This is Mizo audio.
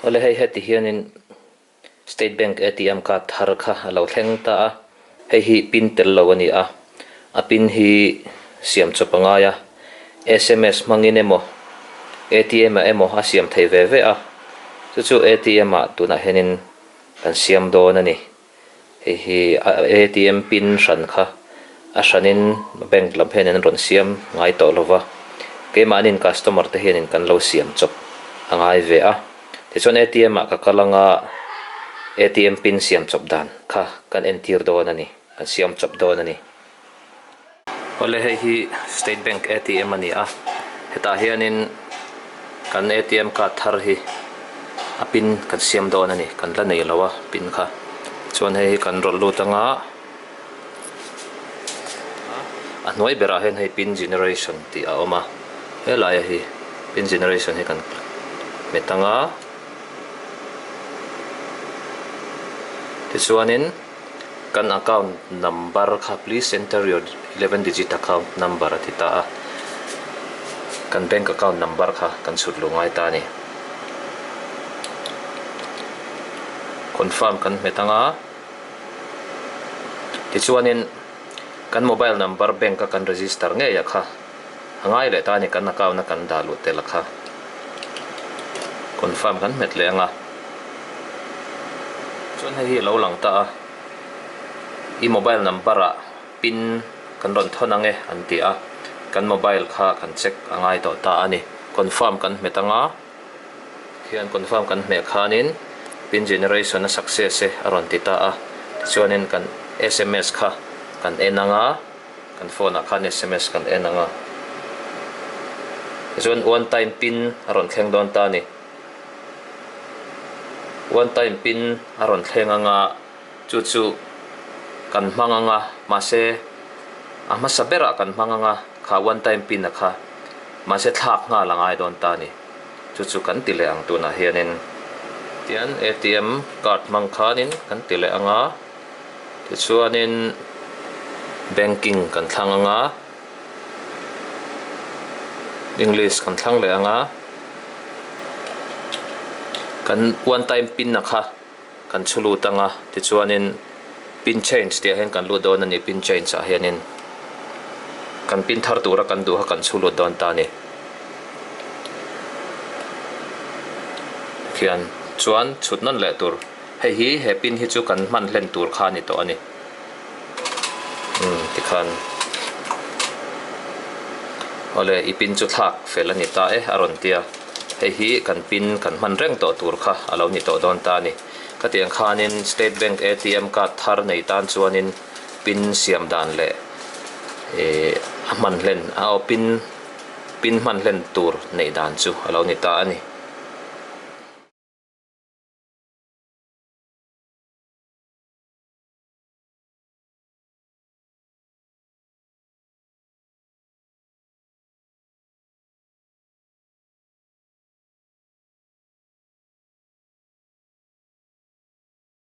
Awle hei heti hianin State Bank ATM card thar kha a lo thleng ta a, hei hi pin tel lo a ni a, a pin hi siam chawp a ngai a, sms hmangin emaw ATM ah emaw a siam thei ve ve a, chu chu ATM ah tunah hianin kan siam dawn a ni. Hei hi ATM pin hran kha a hranin bank lam hianin an rawn siam ngai tawh lo va, keimahnin customer te hianin kan lo siam chawp a ngai ve a. Tichuan ATM ah ka kal anga ATM pin siam chawp dan kha kan entir dawn a ni, kan siam chawp dawn a ni. Awle hei hi State Bank ATM a ni a, hetah hianin kan ATM card thar hi a pin kan siam dawn a ni, kan la nei lo a pin kha. Chuan hei hi kan rawlh lut anga a hnuai berah hian hei pin generation tih a awm a, helaia hi pin generation hi kan hmet anga tichuanin. Kan account number kha please enter your 11 digit account number a ti ta a, kan bank account number kha kan chhut luh ngai ta a ni. Confirm kan hmet anga tichuanin kan mobile number bank a kan register ngei a kha a ngai leh ta a ni kan account a kan dah luh tel a kha confirm kan hmet leh anga. Chuan hei hi a lo lang ta a, i mobile number ah pin kan rawn thawn ang e an ti a, kan mobile kha kan check a ngai tawh ta a ni. Confirm kan hmet anga, khian confirm kan hmeh khanin pin generation a success e a rawn ti ta a, tichuanin kan sms kha kan en anga, kan phone ah khan sms kan en anga, tichuan one time pin a rawn thleng dawn ta a ni. One time pin a rawn thleng anga chu chu kan hmang anga mahse a hmasa berah kan hmang anga kha one time pin a kha mahse thlak nghal a ngai dawn ta a ni chu chu kan ti leh ang tunah hianin tian atm card hmang khanin kan ti leh anga tichuanin banking kan thlang anga. English kan thlang leh ang a, kan one time pin a kha kan chhu lut ang a, tichuanin pin change tih ah hian kan lut dawn a ni pin change ah hianin kan pin thar tura kan duh kha kan chhu lut dawn ta a ni. Khian chuan chhut nawn leh tur hei hi he pin hi chu kan hman hlen tur kha a ni tawh a ni. Umm tikhan awle i pin chu thlak fel a ni ta e a rawn ti a, hei hi kan pin kan hman reng tawh tur kha a lo ni tawh dawn ta a ni. Ka tih ang khanin State Bank atm card thar nei tan chuanin pin siam dan leh ih a hman hlen a aw pin pin hman hlen tur neih dan chu a lo ni ta a ni.